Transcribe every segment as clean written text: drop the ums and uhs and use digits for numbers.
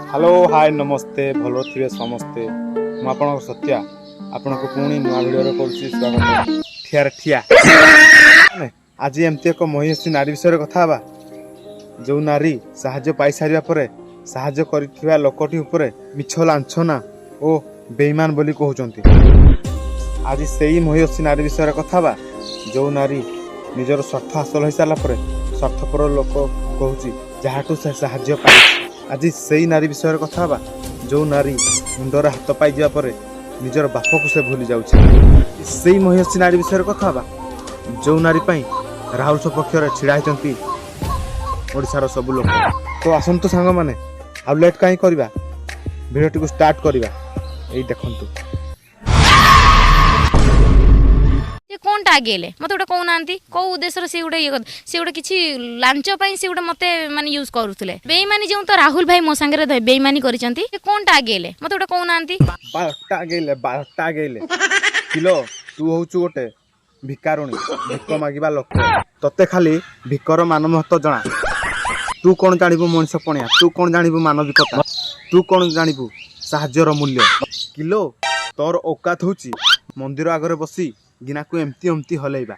Hello, ହାଏ, ନମସ୍ତେ। ଭଲ ଥିବେ ସମସ୍ତେ। ମୁଁ ଆପଣଙ୍କ ସତ୍ୟା, ଆପଣଙ୍କୁ ପୁଣି ନୂଆ ଭିଡ଼ିଓରେ କରୁଛି ସ୍ୱାଗତ। ଠିଆରେ ଠିଆ। ମାନେ ଆଜି ଏମିତି ଏକ ମହିଷୀ ନାରୀ ବିଷୟରେ କଥା ହେବା, ଯେଉଁ ନାରୀ ସାହାଯ୍ୟ ପାଇସାରିବା ପରେ ସାହାଯ୍ୟ କରିଥିବା ଲୋକଟି ଉପରେ ମିଛ ଲାଞ୍ଛନା ଓ ବେଇମାନ ବୋଲି କହୁଛନ୍ତି। ଆଜି ସେଇ ମହିଷୀ ନାରୀ ବିଷୟରେ କଥା ହେବା, ଯେଉଁ ନାରୀ ନିଜର ସ୍ୱାର୍ଥ ହାସଲ ହୋଇସାରିଲା ପରେ ସ୍ୱାର୍ଥପର ଲୋକ କହୁଛି ଯାହାଠୁ ସେ ସାହାଯ୍ୟ ପାଇଛି। ଆଜି ସେଇ ନାରୀ ବିଷୟରେ କଥା ହେବା, ଯେଉଁ ନାରୀ ମୁଣ୍ଡରେ ହାତ ପାଇଯିବା ପରେ ନିଜର ବାପକୁ ସେ ଭୁଲି ଯାଉଛି। ସେଇ ମହିଷୀ ନାରୀ ବିଷୟରେ କଥା ହେବା, ଯେଉଁ ନାରୀ ପାଇଁ ରାହୁଲ ସପକ୍ଷରେ ଛିଡ଼ା ହେଇଛନ୍ତି ଓଡ଼ିଶାର ସବୁ ଲୋକ। ତ ଆସନ୍ତୁ ସାଙ୍ଗମାନେ, ଆଉ ଲେଟ୍ କାହିଁ କରିବା, ଭିଡ଼ିଓଟିକୁ ଷ୍ଟାର୍ଟ କରିବା। ଏଇ ଦେଖନ୍ତୁ। ସେ କ'ଣଟା ଆଗେଇଲେ, ମୋତେ ଗୋଟେ କହୁନାହାନ୍ତି, କୋଉ ଉଦ୍ଦେଶ୍ୟରେ ସେ ଗୋଟେ ଇଏ, ସେ ଗୋଟେ କିଛି ଲାଞ୍ଚ ପାଇଁ ସେ ଗୋଟେ ମୋତେ ମାନେ ୟୁଜ୍ କରୁଥିଲେ। ବେଇମାନି ଯେଉଁ ତ ରାହୁଲ ଭାଇ ମୋ ସାଙ୍ଗରେ ବେଇମାନି କରିଛନ୍ତି। ସେ କ'ଣଟା ଆଗେଇଲେ, ମୋତେ ଗୋଟେ କହୁନାହାନ୍ତି। ବାରଟା ଆଗେଇଲେ, 12ଟା ଆଗେଇଲେ କିଲୋ। ତୁ ହଉଛୁ ଗୋଟେ ଭିକାରୁଣୀ, ଭିକ ମାଗିବା ଲୋକ। ତତେ ଖାଲି ଭିକର ମାନ ମହତ୍ଵ ଜଣା। ତୁ କ'ଣ ଜାଣିବୁ ମଣିଷ ପଣିଆ? ତୁ କ'ଣ ଜାଣିବୁ ମାନବିକତା? ତୁ କ'ଣ ଜାଣିବୁ ସାହାଯ୍ୟର ମୂଲ୍ୟ? କିଲୋ, ତୋର ଔକାତ ହଉଛି ମନ୍ଦିର ଆଗରେ ବସି ଗିନାକୁ ଏମିତି ଏମିତି ହଲେଇବା।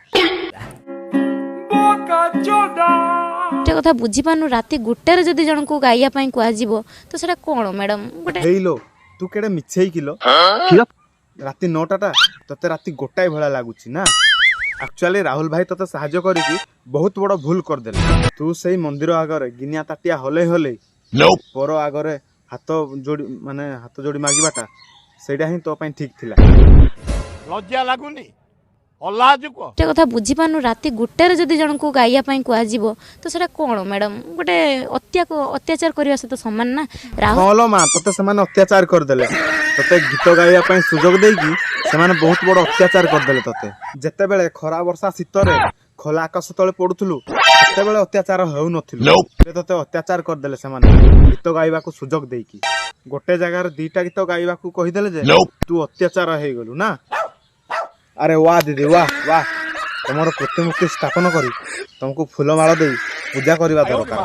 ଗୋଟେ କଥା ବୁଝିପାରୁନୁ, ରାତି 1ଟାରେ ଯଦି ଜଣଙ୍କୁ ଗାଇବା ପାଇଁ କୁହାଯିବ ତ ସେଟା କ'ଣ ମ୍ୟାଡ଼ାମ ଗୋଟେ? ହେଇଲୋ, ତୁ କେଡ଼େ ମିଛେଇ କିଲୋ! ରାତି 9ଟାଟା ତତେ ରାତି 1 ଭଳିଆ ଲାଗୁଛି ନା? ଆକ୍ଚୁଆଲି ରାହୁଲ ଭାଇ ତତେ ସାହାଯ୍ୟ କରିକି ବହୁତ ବଡ଼ ଭୁଲ କରିଦେଲେ। ତୁ ସେଇ ମନ୍ଦିର ଆଗରେ ଗିନିଆ ତାଟିଆ ହଲେଇ ହଲେଇ ପର ଆଗରେ ହାତ ଯୋଡ଼ି, ମାନେ ହାତ ଯୋଡ଼ି ମାଗିବାଟା, ସେଇଟା ହିଁ ତୋ ପାଇଁ ଠିକ ଥିଲା। ଲଜ୍ଜା ଲାଗୁନି? ଅଲାଜୁକ। ଗୋଟେ କଥା ବୁଝିପାରୁନୁ, ରାତି 1ଟାରେ ଯଦି ଜଣଙ୍କୁ ଗାଇବା ପାଇଁ କୁହାଯିବ ତ ସେଟା କ'ଣ ମ୍ୟାଡ଼ାମ ଗୋଟେ ଅତ୍ୟାଚାର କରିବା ସହିତ ସମାନ ନା ରାହୁଲ? ହଁ ଲୋ ମା, ତତେ ସେମାନେ ଅତ୍ୟାଚାର କରିଦେଲେ। ତତେ ଗୀତ ଗାଇବା ପାଇଁ ସୁଯୋଗ ଦେଇକି ସେମାନେ ବହୁତ ବଡ଼ ଅତ୍ୟାଚାର କରିଦେଲେ ତତେ। ଯେତେବେଳେ ଖରା, ବର୍ଷା, ଶୀତରେ ଖୋଲା ଆକାଶ ତଳେ ପଡୁଥିଲୁ, ସେତେବେଳେ ଅତ୍ୟାଚାର ହେଉନଥିଲୁ। ଏବେ ତତେ ଅତ୍ୟାଚାର କରିଦେଲେ ସେମାନେ ଗୀତ ଗାଇବାକୁ ସୁଯୋଗ ଦେଇକି। ଗୋଟେ ଜାଗାରେ ଦିଟା ଗୀତ ଗାଇବାକୁ କହିଦେଲେ ଯେ ତୁ ଅତ୍ୟାଚାର ହେଇଗଲୁ ନା? ଆରେ ୱା ଦିଦି, ୱା ୱା! ତମର ପ୍ରତିମୂର୍ତ୍ତି ସ୍ଥାପନ କରି ତମକୁ ଫୁଲମାଳ ଦେଇ ପୂଜା କରିବା ଦରକାର।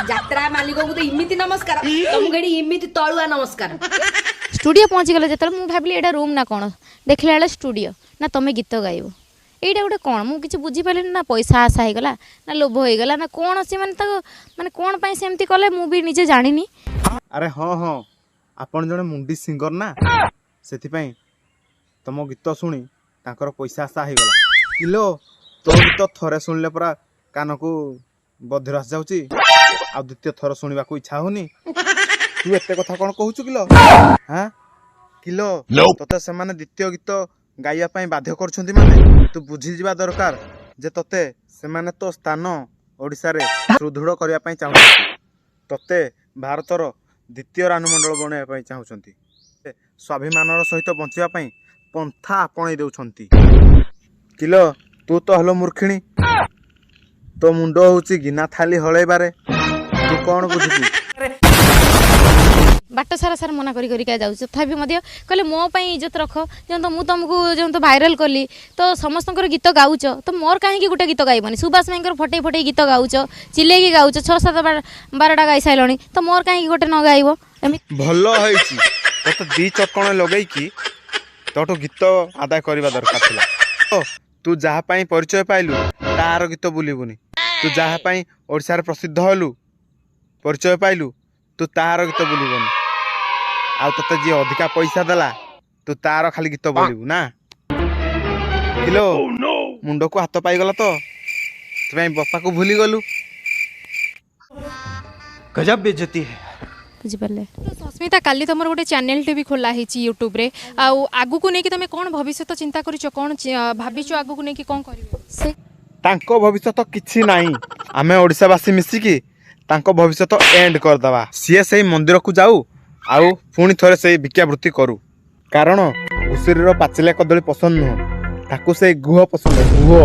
ଯାତ୍ରା ମାଲିକକୁ ତ ଏମିତି ନମସ୍କାର, ତମକୁ ଏଠି ଏମିତି ତଳୁଆ ନମସ୍କାର। ଷ୍ଟୁଡ଼ିଓ ପହଞ୍ଚିଗଲେ ଯେତେବେଳେ, ମୁଁ ଭାବିଲି ଏଇଟା ରୁମ୍ ନା କ'ଣ। ଦେଖିଲା ବେଳେ ଷ୍ଟୁଡ଼ିଓ ନା, ତମେ ଗୀତ ଗାଇବ। ଏଇଟା ଗୋଟେ କ'ଣ, ମୁଁ କିଛି ବୁଝିପାରିଲିନି। ନା ପଇସା ଆଶା ହେଇଗଲା, ନା ଲୋଭ ହେଇଗଲା, ନା କ'ଣ? ସେମାନେ ତାକୁ ମାନେ କ'ଣ ପାଇଁ ସେମିତି କଲେ, ମୁଁ ବି ନିଜେ ଜାଣିନି। ଆରେ ହଁ, ଆପଣ ଜଣେ ମୁଣ୍ଡି ସିଙ୍ଗର ନା, ସେଥିପାଇଁ ତମ ଗୀତ ଶୁଣି ତାଙ୍କର ପଇସା ଆଶା ହେଇଗଲା। କିଲୋ, ତୋ ଗୀତ ଥରେ ଶୁଣିଲେ ପରା କାନକୁ ବଧିର ଆସିଯାଉଛି, ଆଉ ଦ୍ୱିତୀୟ ଥର ଶୁଣିବାକୁ ଇଚ୍ଛା ହଉନି। ତୁ ଏତେ କଥା କ'ଣ କହୁଛୁ କିଲୋ? ହାଁ କିଲୋ, ତତେ ସେମାନେ ଦ୍ୱିତୀୟ ଗୀତ ଗାଇବା ପାଇଁ ବାଧ୍ୟ କରୁଛନ୍ତି, ମାନେ ତୁ ବୁଝିଯିବା ଦରକାର ଯେ ତତେ ସେମାନେ ତୋ ସ୍ଥାନ ଓଡ଼ିଶାରେ ସୁଦୃଢ଼ କରିବା ପାଇଁ ଚାହୁଁଛନ୍ତି। ତତେ ଭାରତର ଦ୍ୱିତୀୟ ରାନୁମଣ୍ଡଳ ବନାଇବା ପାଇଁ ଚାହୁଁଛନ୍ତି। ସ୍ୱାଭିମାନର ସହିତ ବଞ୍ଚିବା ପାଇଁ ପନ୍ଥା ଆପଣେଇ ଦେଉଛନ୍ତି। କିଲୋ, ତୁ ତ ହେଲ ମୂର୍ଖିଣୀ। ତୋ ମୁଣ୍ଡ ହଉଛି ଗିନା ଥାଲି ହଳେଇବାରେ। ତୁ କ'ଣ ବୁଝୁଛୁ? ବାଟ ସାରା ସାର୍ ମନା କରି କରିକା ଯାଉଛି, ତଥାପି ମଧ୍ୟ କହିଲେ ମୋ ପାଇଁ ଇଜ୍ଜତ ରଖ। ଯେହେତୁ ମୁଁ ତୁମକୁ ଯେହେତୁ ଭାଇରାଲ କଲି, ତ ସମସ୍ତଙ୍କର ଗୀତ ଗାଉଛ, ତ ମୋର କାହିଁକି ଗୋଟେ ଗୀତ ଗାଇବନି? ସୁବାସ ଭାଇଙ୍କର ଫଟେଇ ଫଟେଇ ଗୀତ ଗାଉଛ, ଚିଲେଇକି ଗାଉଛ, 6 7 12ଟା ଗାଇ ସାରିଲଣି, ତ ମୋର କାହିଁକି ଗୋଟେ ନ ଗାଇବ ଏମିତି? ଭଲ ହେଇଛି, ତତେ ଦି ଚଟକଣ ଲଗେଇକି ତୋଠୁ ଗୀତ ଆଦାୟ କରିବା ଦରକାର ଥିଲା। ଓ, ତୁ ଯାହା ପାଇଁ ପରିଚୟ ପାଇଲୁ ତାର ଗୀତ ବୁଲିବୁନି। ତୁ ଯାହା ପାଇଁ ଓଡ଼ିଶାରେ ପ୍ରସିଦ୍ଧ ହେଲୁ, ପରିଚୟ ପାଇଲୁ, ତୁ ତାର ଗୀତ ବୁଲିବୁନି। ଆଉ ତତେ ଯିଏ ଅଧିକା ପଇସା ଦେଲା, ତୁ ତାର ଖାଲି ଗୀତ ବୋଲିବୁ ନା? କିଲୋ, ମୁଣ୍ଡକୁ ହାତ ପାଇଗଲା ତ, ସେଥିପାଇଁ ବାପାକୁ ଭୁଲିଗଲୁ। गजब बेइज्जती है। ବୁଝିପାରିଲେ? ସସ୍ମିତା, କାଲି ତମର ଗୋଟେ ଚ୍ୟାନେଲଟେ ବି ଖୋଲା ହେଇଛି ୟୁଟ୍ୟୁବରେ। ଆଉ ଆଗକୁ ନେଇକି ତମେ କ'ଣ ଭବିଷ୍ୟତ ଚିନ୍ତା କରିଛ? କ'ଣ ଭାବିଛ ଆଗକୁ ନେଇକି କ'ଣ କରିବ? ସେ ତାଙ୍କ ଭବିଷ୍ୟତ କିଛି ନାହିଁ। ଆମେ ଓଡ଼ିଶାବାସୀ ମିଶିକି ତାଙ୍କ ଭବିଷ୍ୟତ ଏଣ୍ଡ କରିଦେବା। ସିଏ ସେଇ ମନ୍ଦିରକୁ ଯାଉ ଆଉ ପୁଣି ଥରେ ସେଇ ଭିକ୍ଷାବୃତ୍ତି କରୁ। କାରଣ ଘୁଷୁରୀର ପାଚିଲା କଦଳୀ ପସନ୍ଦ ନୁହଁ, ତାକୁ ସେଇ ଗୁହ ପସନ୍ଦ, ଗୁହ।